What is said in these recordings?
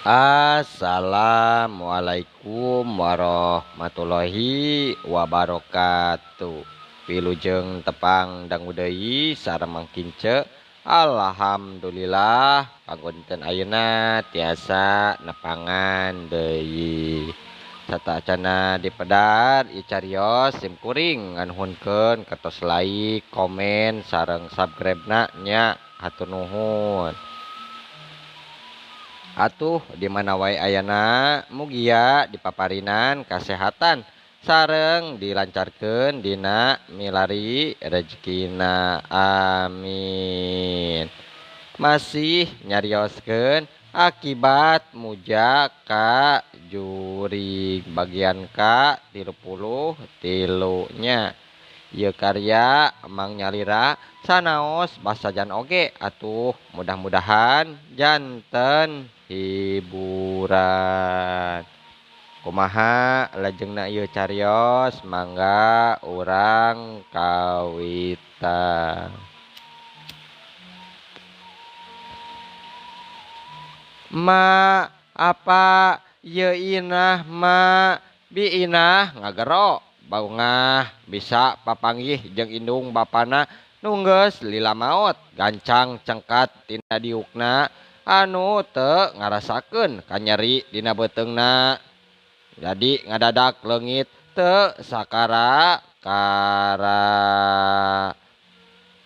Assalamualaikum warahmatullahi wabarakatuh. Wilujeng tepang dangu deui sareng Mang Kince. Alhamdulillah kanggo dinten ayeuna tiasa nepangan deui. Satacana dipedar ieu carios sim kuring nganuhunkeun katos like, komen sareng subscribe-na nya. Hatur nuhun. Atuh di mana wae ayana mugia dipaparinan kasehatan sareng dilancarkeun dina milari rejekina, amin. Masih nyarioskeun akibat muja ka jurig bagian ka 33 nya. Ieu karya Mang Nyalira sanaos basajan oge atuh mudah-mudahan janten hiburan. Kumaha lajengna ieu carios mangga urang kawitan. Ma apa ieu inah ma bi inah ngagero baungah bisa papanggih jeung indung bapana nu geus lila maot gancang cengkat tina diukna anu teu ngarasakeun kanyeri dina beuteungna. Jadi ngadadak leungit teu sakara kara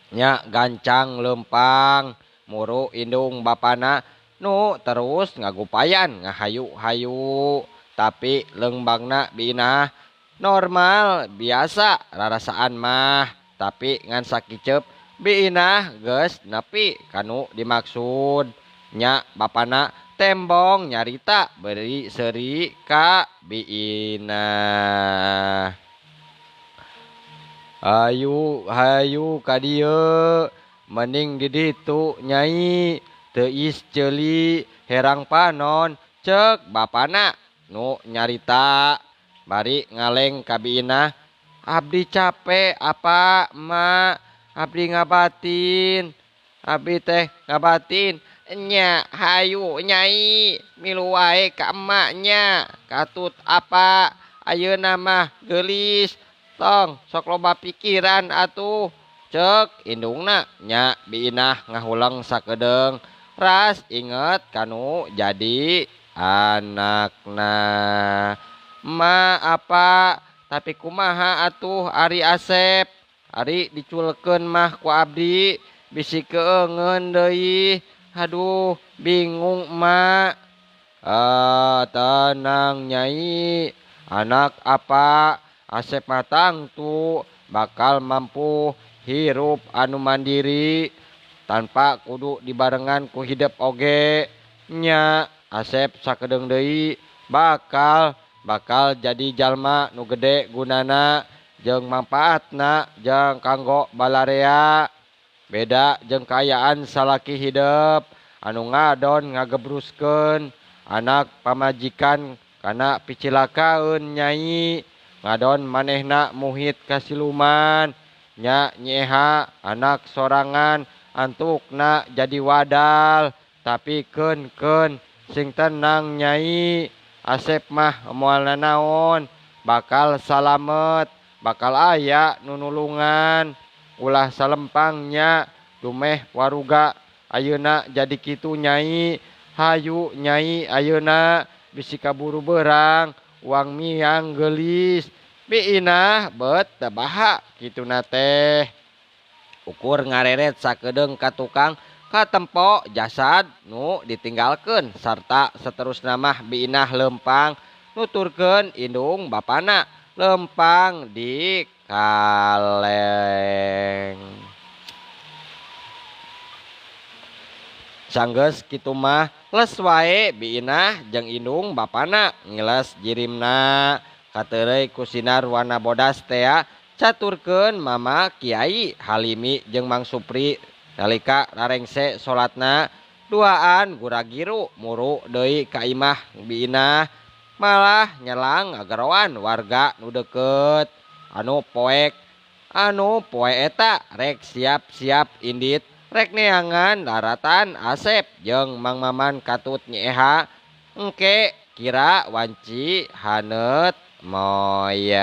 nya gancang leumpang muru indung bapana nu terus ngagupayan ngahayu-hayu tapi leungbangna biinah normal biasa rarasaan mah tapi ngan sakiceup biinah geus nepi kanu dimaksud nya bapana tembong nyarita beri seuri ka biinah. Hayu hayu ka dieu mending di ditu nyai teuis ceuli herang panon ceuk bapana nu nyarita bari ngaleng ka biinah. Abdi capek apa ma abdi ngabatin abdi teh ngabatin nya hayu nyai milu wae ka emak nya katut apa ayeuna mah geulis tong sok loba pikiran atuh ceuk indungna nya biinah ngahuleng sakedeung ras inget kanu jadi anakna. Ma apa tapi kumaha atuh ari Asep ari diculkeun mah ku abdi bisi keungeun deui aduh bingung ma. Tenang nyai anak apa Asep mah tangtu bakal mampu hirup anu mandiri tanpa kudu dibarengan ku hidep oge nya. Asep sakedeung deui bakal jadi jalma nu gede gunana jeung manfaatna jeung kanggo balarea beda jeung kaayaan salaki hidep anu ngadon ngagebruskeun anak pamajikan kana picilakaeun nyai ngadon manehna muhit ka siluman nya nyeha anak sorangan antukna jadi wadal tapi keun-keun sing tenang nyai Asep mah moal nanaon bakal salamet bakal aya nu nulungan ulah salempangnya dumeh waruga ayeuna jadi kitu nyai hayu nyai ayeuna bisi kaburu beurang uang miang geulis biinah beut teu baha kituna teh. Ukur ngareret sakedeung ka tukang katempo jasad nu ditinggalkeun sarta saterusna mah biinah leumpang nuturkeun indung bapana leumpang di kaleng. Sanggeus kitu mah les wae biinah jeung indung bapana ngiles jirimna kateureuy ku sinar warna bodas tea caturkeun mama Kiai Halimi jeung Mang Supri nalika rarengse salatna duaan guragiru muru deui ka imah biinah malah nyelang ngageroan warga nu deukeut anu poek anu poe eta rek siap-siap indit rek neangan daratan Asep jeung Mang Maman katut nyeha Engke kira wanci haneut moyan.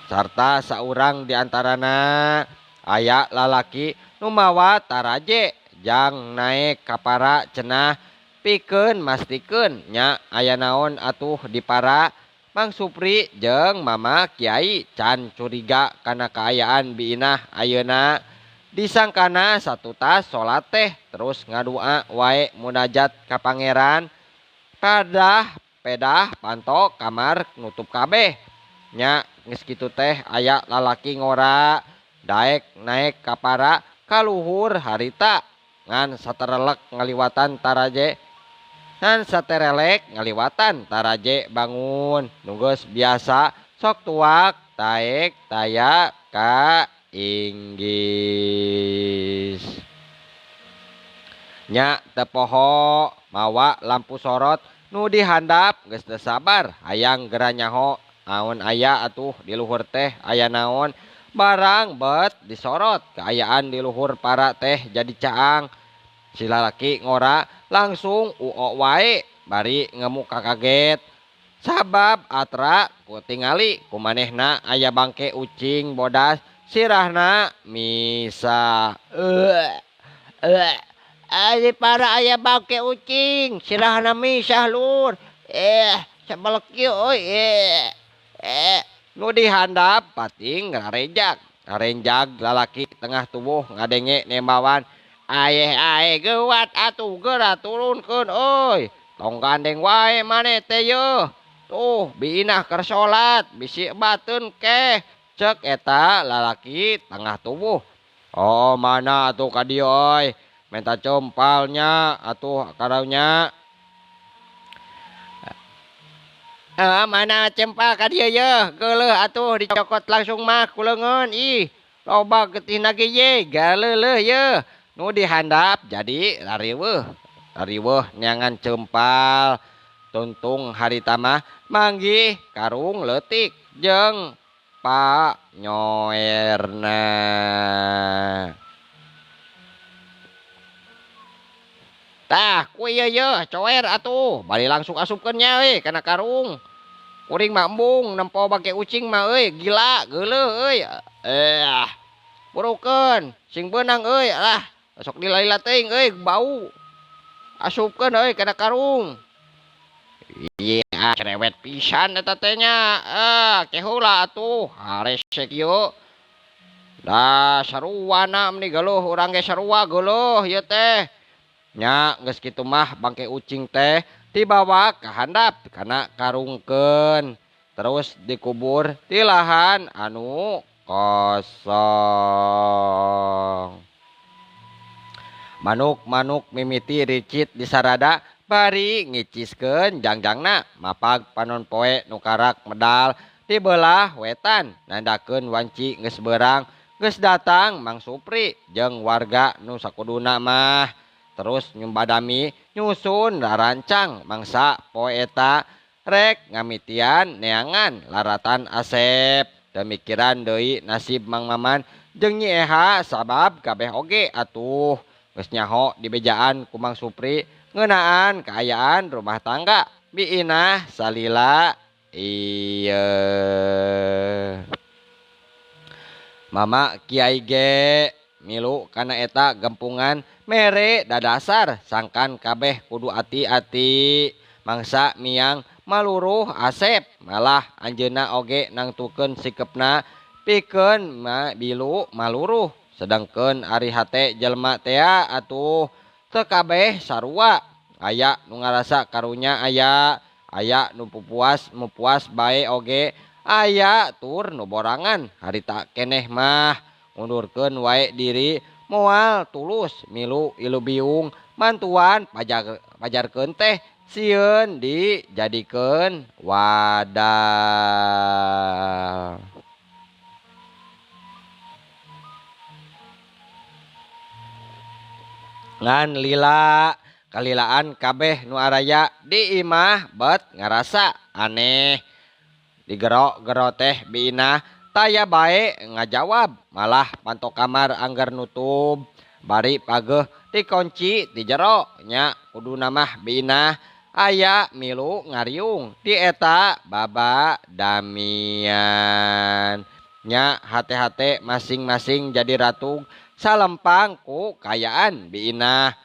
Sarta saurang diantarana aya lalaki nu mawa taraje jang naek kapara cenah pikeun mastikeun nya aya naon atuh di para. Mang Supri jeung Mama Kiai can curiga kana kaayaan Bi Inah ayeuna. Disangkana satutas salat teh terus ngadua wae munajat ka pangeran. Padah pedah panto kamar nutup kabeh. Nya geus kitu teh aya lalaki ngora daek naek kapara kaluhur harita ngan saterelek ngaliwatan taraje. Ngan saterelek ngaliwatan taraje bangun nu geus biasa sok tuak taek taya ka inggis. Nya teu poho mawa lampu sorot nu dihandap geus teu sabar hayang gera nyaho naon aya atuh di luhur teh aya naon barang bet disorot kaayaan di luhur para teh jadi caang. Si lalaki ngora langsung uok wae bari ngemuk kaget sabab atra ku tingali kumanehna aya bangke ucing bodas sirahna misa. Di para aya bangke ucing sirahna misah lur. Sebelek kieu euy. Nu dihandap pating ngarejak. Ngarenjag lalaki tengah tubuh ngadenge nembawan. Ayeh aye geuwat atuh geura turunkeun euy. Tong gandeng wae maneh teh yeuh. Tuh Bi Inah keur salat bisi bateun keh. Cek eta lalaki tengah tubuh. Oh mana atuh ka dieu euy. Menta cempalnya atuh karaunya. Mana cempal ka dieu yeuh. Geuleuh atuh dicokot langsung mah ku leungeun ih. Loba getihna ge ye galeuleuh yeuh. Nu dihandap jadi lariweuh. Lariweuh neangan cempal. Tuntung harita mah manggih karung leutik jeung pa nyoerna. Tah ku ieu yeuh coer atuh bari langsung asupkeun nya euy kana karung. Kuring mah embung nempo bangke ucing mah euy gila geuleuh euy. Burukeun sing beunang euy lah sok dilaila teuing euy bau. Asupkeun euy kana karung. Iya cerewet pisan eta teh nya. Keheula atuh haresek ieu. Da saruana meni geuleuh urang ge sarua geuleuh ieu teh. Nya geus kitu mah bangke ucing teh dibawa ka handap kana karungkeun terus dikubur di lahan anu kosong. Manuk-manuk mimiti ricit disarada bari ngiciskeun jangjangna mapag panon poe nu karak medal di beulah wetan nandakeun wanci geus beurang geus datang Mang Supri jeung warga nu sakuduna mah. Terus nyumbadami nyusun rarancang mangsa poe eta rek ngamitian neangan laratan Asep. Demikian deui nasib Mang Maman jeung Nyi Eha sabab kabeh oge atuh geus nyaho dibejaan ku Mang Supri ngeunaan kaayaan rumah tangga Bi Inah salila ieu. Mama Kiai ge milu kana eta gempungan mere dadasar sangkan kabeh kudu ati-ati mangsa miang maluruh Asep malah anjeunna oge nangtukeun sikepna pikeun ma bilu maluruh sedangkeun ari hate jelema tea atuh teu kabeh sarua aya nu ngarasa karunya aya aya nu pupuas mupuas bae oge aya tur nu borangan harita keneh mah ngundurkeun wae diri moal tulus milu ilu biung mantuan pajarkeun teh sieun dijadikeun wadah. Ngan lila kalilaan kabeh nu araya di imah bet ngarasa aneh. Digerok-gero teh Bi Inah Taya bae ngajawab malah panto kamar angger nutup bari pageuh dikunci di jero nya kuduna mah Bi Inah aya milu ngariung di eta baba damian nya hate-hate masing-masing jadi ratug salempang ku kayaan Bi Inah.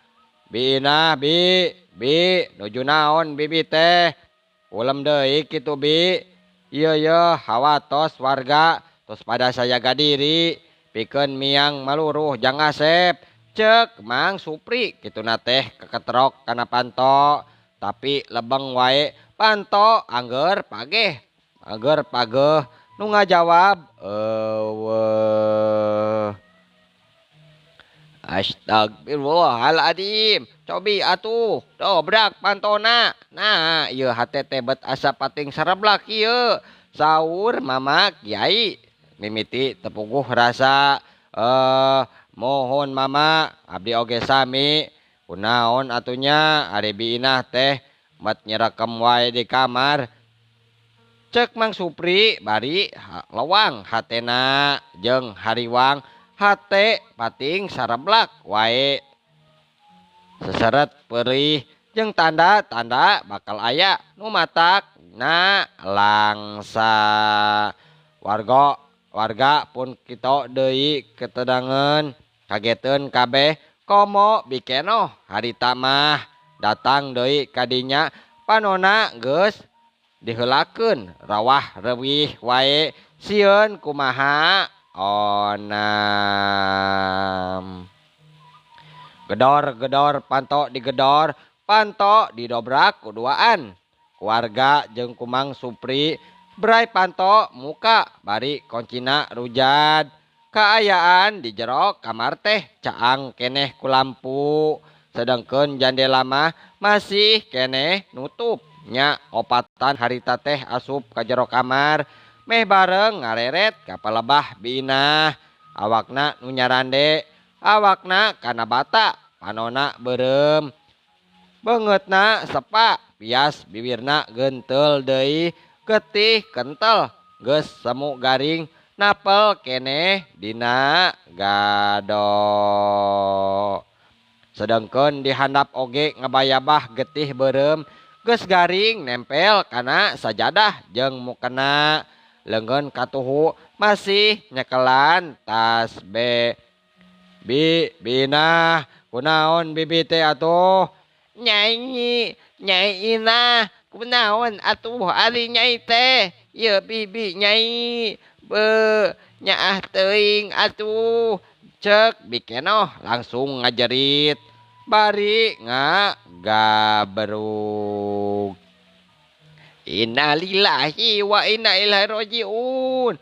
Bi Inah bi bi nuju naon bibi teh ulem deui kitu bi. Ieu yeuh hawatos warga tos pada sajaga diri pikeun miang maluruh jang Asep cek Mang Supri kituna teh keketrok kana panto tapi lebeng wae panto angger pageh angger pageuh nu ngajawab eueuh. Astagfirullahaladzim cobi atuh dobrak pantona nah ieu hate teh bet asa pating sereblak ieu saur Mama Kiai mimiti tepuguh rasa mohon Mama abdi oge sami kunaon atunya ari Bi Inah teh bet nyerekem wae di kamar cek Mang Supri bari lewang hatena jeung hariwang hate pating sareblak wae seseret perih jeung tanda-tanda bakal aya nu matak na langsa warga warga pun kita deui ketedangan kageteun kabeh komo bikenoh harita mah datang deui kadinya panona geus diheulakeun rawah reuwih wae sieun kumaha onam. Gedor-gedor panto digedor panto didobrak kuduaan keluarga jeung ku Mang Supri brai panto muka bari koncina rujad kaayaan di jero kamar teh caang keneh ku lampu sedengkeun jandela mah masih keneh nutup nya opatan harita teh asup ka jero kamar meh bareng ngareret ka palebah Bi Inah awakna nu nyarande awakna kana bata panona beureum beungeutna sepa pias bibirna genteul deui getih kentel geus semu garing napel keneh dina gado sedengkeun di handap oge ngabayabah getih beureum geus garing nempel kana sajadah jeung mukena leungeun katuhu masih nyekelan tasbih. Bi Inah kunaon bibi teh atuh Nyai Nyai Inah kunaon atuh ari nyai teh ieu bibi nyai be nyaah teuing atuh cek Bikenoh langsung ngajerit bari ngagabrug. Innalillahi wa inna ilaihi rajiun.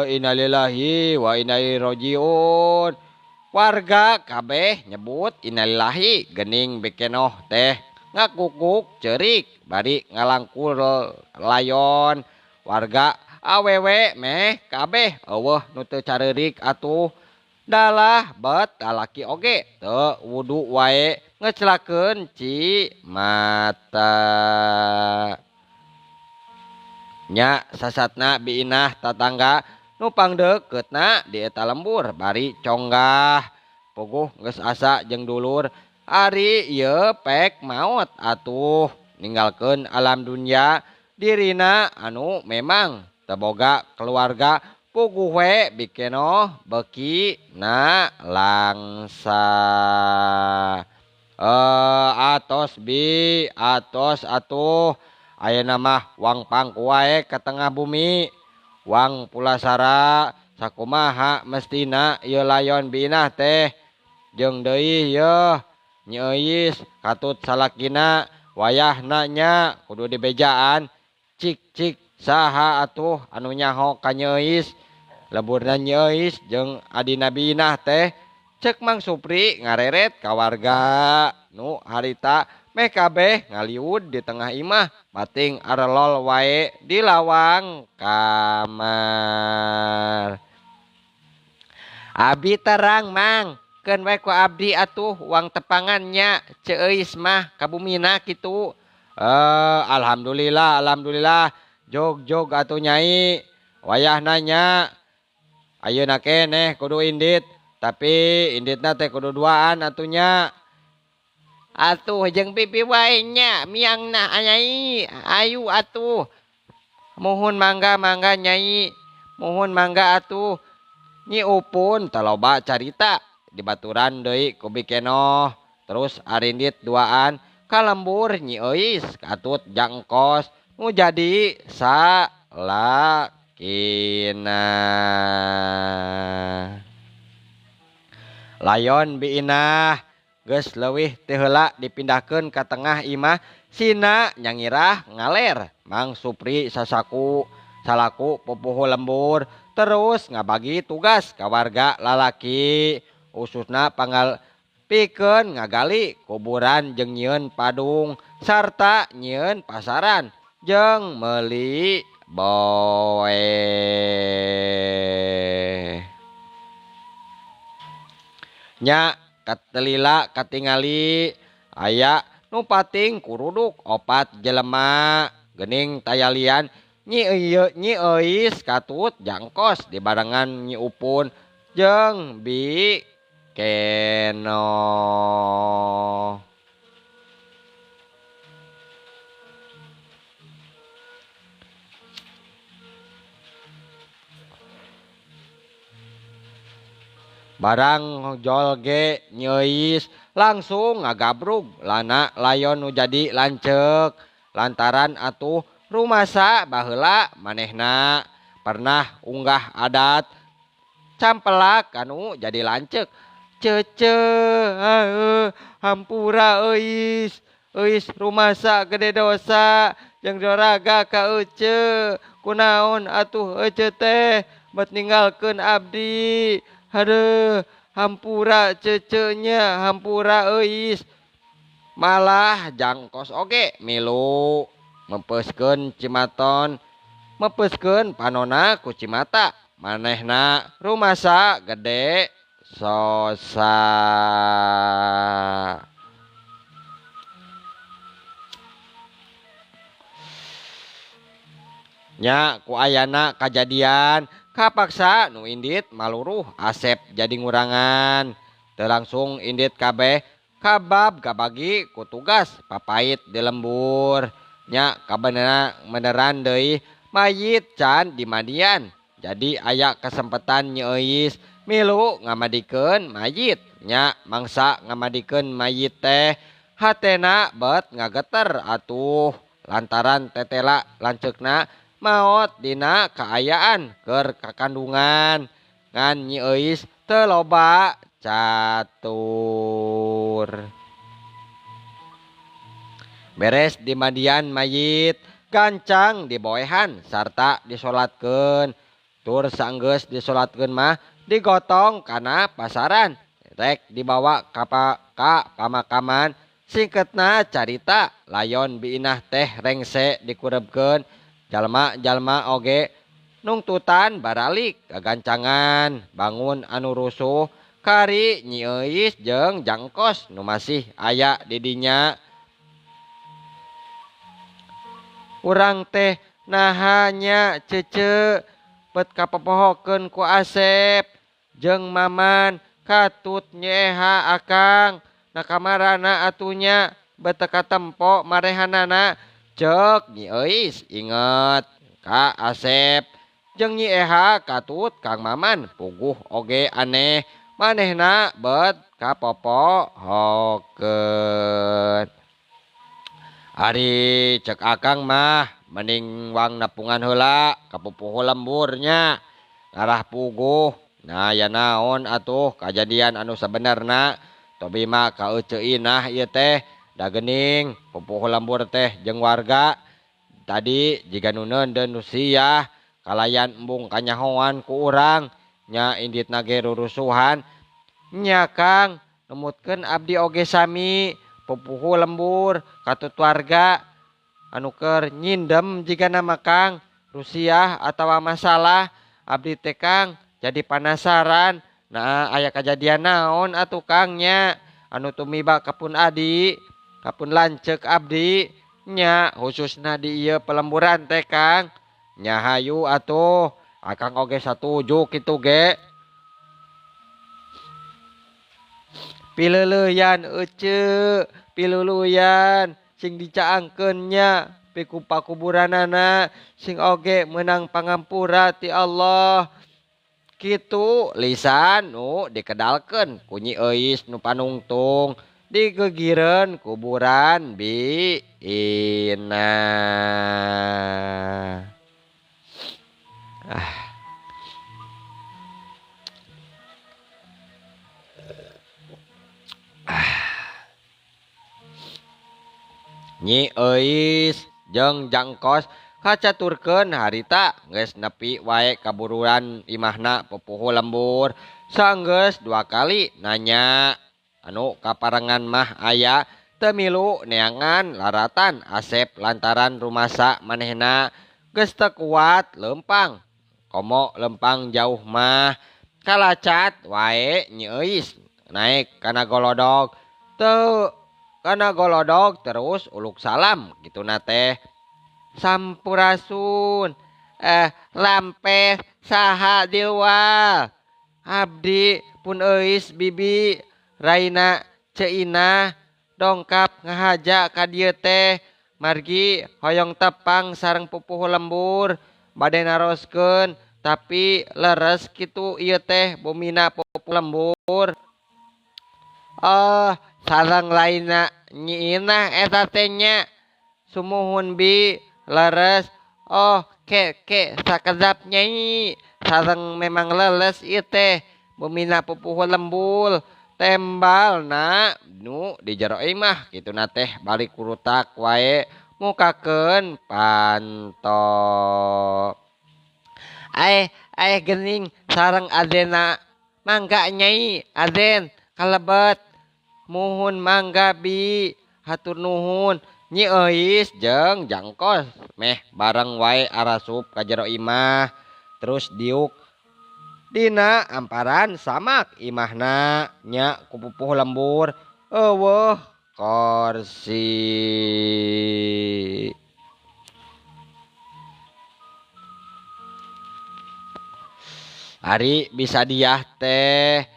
Innalillahi wa inna ilaihi rajiun. Warga kabeh nyebut innalillahi gening Bikenoh teh ngakukuk ceurik bari ngalangkul layon. Warga awewe meh kabeh eueuh nu teu careurik atuh dalah bet lalaki oge teu wudu wae ngecelakeun ci mata. Nya sasatna Bi Inah tatangga nu pangdekeutna di eta lembur bari conggah puguh geus asa jeung dulur ari ieu pek maot atuh ninggalkeun alam dunya dirina anu memang teu boga keluarga puguh we Bikenoh beuki na langsa. Atos bi atos atuh ayeuna mah wang pangku wae ka tengah bumi wang pulasara sakumaha mestina ieu layon Bi Inah teh jeung deui yeuh Nyi Euis katut salakina wayahna nya kudu dibejaan cik cik saha atuh anu nyaho ka Nyi Euis leburna Nyi Euis jeung adina Bi Inah teh cek Mang Supri ngareret ka warga nu harita meh kabeh ngaliud di tengah imah pating arelol wae di lawang kamar. Abi terang Mang keun we ku abdi atuh uang tepangan nya Ceu Euis mah ka bumina kitu. Alhamdulillah alhamdulillah jog-jog atuh nyai. Wayah nanya ayeuna keneh kudu indit, tapi inditna teh kudu duaan atunya. Atuh jeung pipi wae nya miangna Nyai. Ayu atuh. Muhun mangga mangga Nyai. Muhun mangga atuh. Nyi Upun taloba carita dibaturan deui ku Bikenoh. Terus arindit duaan ka lembur Nyi Euis katut jangkos nu jadi salakina. Layon Biinah geus leuwih teu heula dipindahkeun ka tengah imah sina nyangirah ngaler. Mang Supri sasaku salaku pupuhu lembur terus ngabagi tugas ka warga lalaki khususna panggal pikeun ngagali kuburan jeung nyieun padung sarta nyieun pasaran jeung meuli boe. Nya katelila katingali aya nu pating kuruduk opat jelema geuning tayalian Nyi Nyi Euis katut jangkos dibarengan Nyi Upun jeung Bi Keno. Barang jolge Nyi Euis langsung ngagabrug lana layon nu jadi lanceuk lantaran atuh rumasa baheula manehna pernah unggah adat campelak anu jadi lanceuk. Cece hampura Euis, Euis rumasa gede dosa jeung doraga ka ece kunaon atuh ece teh bet ninggalkeun abdi. Hadeuh hampura cecenya hampura Euis. Malah jangkos oge milu mempeskeun cimaton mempeskeun panona ku cimata manehna rumasa gede sosa. Nya ku ayana kajadian kapaksa nu indit maluruh Asep jadi ngurangan. Teu langsung indit kabeh kabab kabagi ku tugas papait di lembur. Nya kabeneran beneran deui mayit can dimandian. Jadi aya kesempatan Nyi Euis milu ngamadikeun mayit. Nya mangsa ngamadikeun mayit teh hatena bet ngageter atuh lantaran tetela lanceukna maot dina kaayaan keur kakandungan. Ngan Nyi Euis teu loba catur. Beres dimandian mayit gancang diboehan sarta disolatkeun. Tur sanggeus disolatkeun mah digotong kana pasaran rek dibawa ka pamakaman. Singketna carita layon Biinah teh rengse dikurebkeun. Jalma-jalma oge nungtutan baralik kagancangan bangun anu rusuh kari Nyi Euis jeung jangkos nu masih aya di dinya. Urang teh nahanya cece bet kapopohokeun ku Asep jeung Maman katut Nyi Eha akang na kamarana atunya bet teu katempo marehanana. Cek Nyi Euis inget ka Asep jeung Nyi Eha katut Kang Maman puguh oge aneh manehna bet kapopohokeun. Ari cek akang mah mending wang napungan heula kapupuhu lemburnya ngarah puguh. Nah ya naon atuh kajadian anu sabenerna tobi mah ka Ece Inah ieu teh da geuning pupuhu lembur teh jeung warga tadi jiga nu neundeun nu siah kalayan embung kanyahoan ku urang nya inditna ge rurusuhan. Nya Kang numutkeun abdi oge sami pupuhu lembur katut warga anu keur nyindem jigana mah Kang rusiah atawa masalah abdi teh Kang jadi panasaran. Nah aya kajadian naon atuh Kang nya anu tumiba kapun adi kapun lanceuk abdi nya khususna di ieu pelemburan teh Kang. Nya hayu atuh Akang oge satuju kitu ge. Pileleuyan ece, piluluyan sing dicaangkeun nya piku pakuburanana sing oge meunang pangampura ti Allah. Kitu lisan nu dikedalkeun ku Nyi Euis nu panungtung digegireun kuburan Bi Inah. Nyi Euis jeung Jangkos kacaturkeun harita geus nepi wae kaburuan imahna pupuhu lembur. Sanggeus 2 kali nanya anu kaparengan mah aya teu milu neangan laratan Asep lantaran rumasa manehna geus teu kuat leumpang. Komo lempang jauh mah kalacat wae Nyi Euis naik kana golodog teu kana golodog terus uluk salam kituna teh. Sampurasun, lampeh saha di luar. Abdi pun Euis bibi raina Ceu Inah dongkap ngahaja ka dieu teh margi hoyong tepang sareng pupuhu lembur bade naroskeun tapi leres kitu ieu teh bumina pupuhu lembur. Oh, sareng lainna Nyi Inah eta teh nya. Sumuhun bi leres. Oh, ke ke sakedap nyai sareng memang leles ieu teh bumina pupuhu lembul. Tembalna nu di jero imah kituna teh balik kurutak wae mukakeun panto. Aeh aeh geuning sareng adena mangga nyai aden kalebet. Muhun mangga bi hatur nuhun. Nyi Euis jeung Jangkos meh bareng wae arasup ka jero imah terus diuk dina amparan samak imahna nya ku pupuh lembur eueuh korsi. Ari bisa diah teh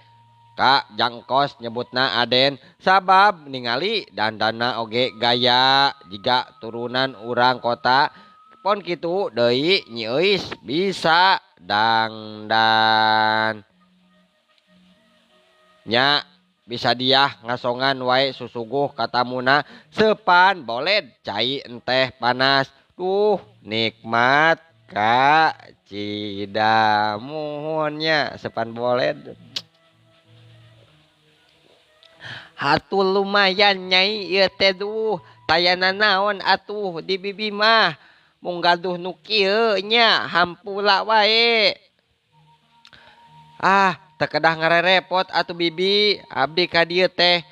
Kak Jangkos nyebutna Aden sabab ningali dandana oge gaya jiga turunan urang kota pon kitu deui Nyi Euis bisa dangdan. Nya bisa diah ngasongan wae susuguh katamuna sepan boled cai enteh panas. Duh nikmat Kak Cidamuhunnya sepan boled. Atuh lumayan nyai ieu teh duh tayana naon atuh di bibi mah mung gaduh nu kieu nya hampura wae. Ah teu kedah ngarerepot atuh bibi abdi ka dieu teh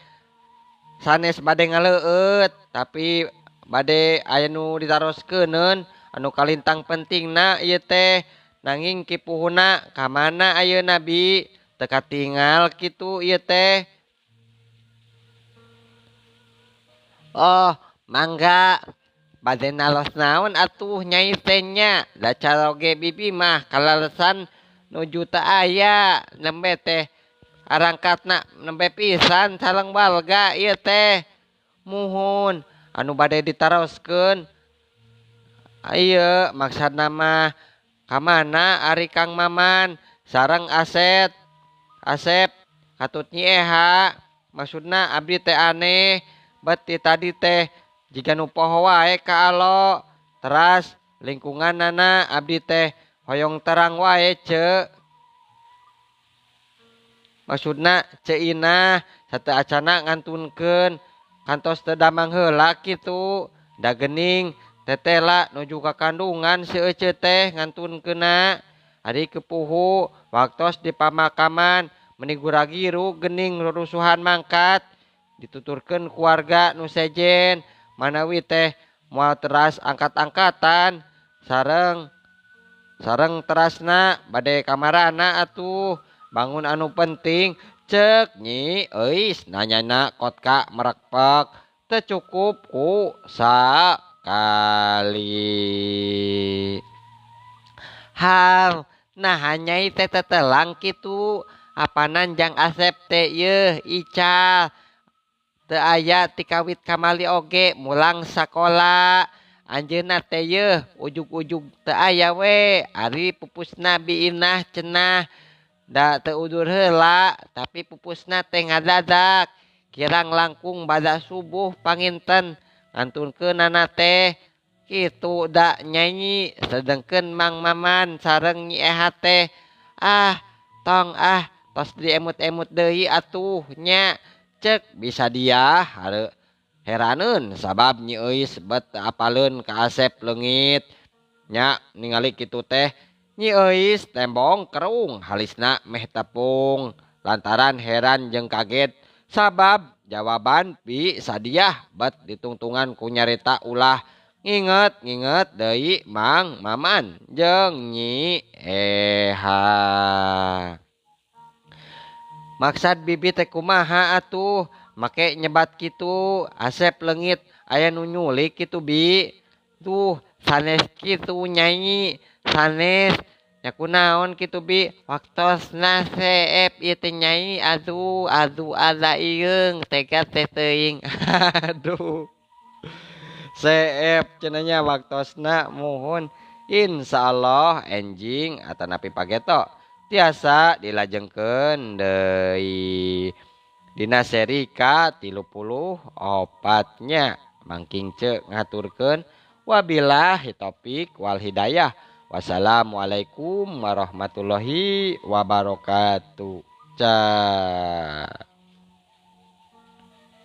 sanes bade ngaleueut tapi bade aya nu ditaroskeun anu kalintang pentingna ieu teh nanging kipuhuna ka mana ayeuna bi teu katingal kitu ieu teh. Oh mangga bade naros naon atuh nyai teh nya da caroge bibi mah kalalesan nuju teu aya nembe teh arangkatna nembe pisan sareng warga ieu teh. Muhun anu bade ditaroskeun ieu maksudna mah ka mana ari Kang Maman sareng Aset Asep katut Nyi Eha maksudna abdi teh aneh bet ti tadi teh jiga nu poho wae ka alo teras lingkunganana abdi teh hoyong terang wae ce. Maksudna Ceu Inah sateu acana ngantunkeun kantos teu damang heula kitu da geuning tetela nuju ka kandungan si ece teh ngantunkeunna ari kepuhu waktos di pamakaman meni guragiru geuning rurusuhan mangkat dituturkeun keluarga nu sejen manawi teh moal teras angkat-angkatan sareng sareng terasna bade kamarana atuh bangun anu penting cek Nyi Euis nanyana kotka merekpek teu cukup ku sakali. Hal Naha Nyai teh tetelang kitu? Apanan Jang Asep teh yeuh ical. Teu aya ti kawit kamali oge mulang sakola. Anjeunna teh yeuh ujug-ujug teu aya we. Ari pupusna Bi Inah cenah da teu udur heula tapi pupusna teh ngadadak. Kirang langkung bada subuh panginten ngantunkeunana teh. Kitu da Nyai sedengkeun Mang Maman sareng Nyi Eha teh. Ah tong ah tos diemut-emut deui atuh nya cek bisa dia hareu heraneun sabab Nyi Euis bet teu apaleun ka Asep leungit. Nya ningali kitu teh Nyi Euis tembong kerung halisna meh tepung lantaran heran jeung kaget sabab jawaban Bi Sadiah bet ditungtungan ku nyarita ulah nginget-nginget deui Mang Maman jeung Nyi Eha. Maksad bibi teh kumaha atuh make nyebat kitu Asep leungit aya nu nyulik kitu Bi. Duh sanes kitu Nyai sanes nya kunaon kitu Bi waktosna seep ieu teh Nyai aduh aduh ada ieung tega teh teuing. Aduh seep cenah nya waktosna muhun insyaallah enjing atanapi pageto tiasa dilajengkeun deui dina seri ka 34 nya. Mangking ce ngaturkeun wabillahi taufik wal hidayah. Wassalamualaikum warahmatullahi wabarakatuh. Ca.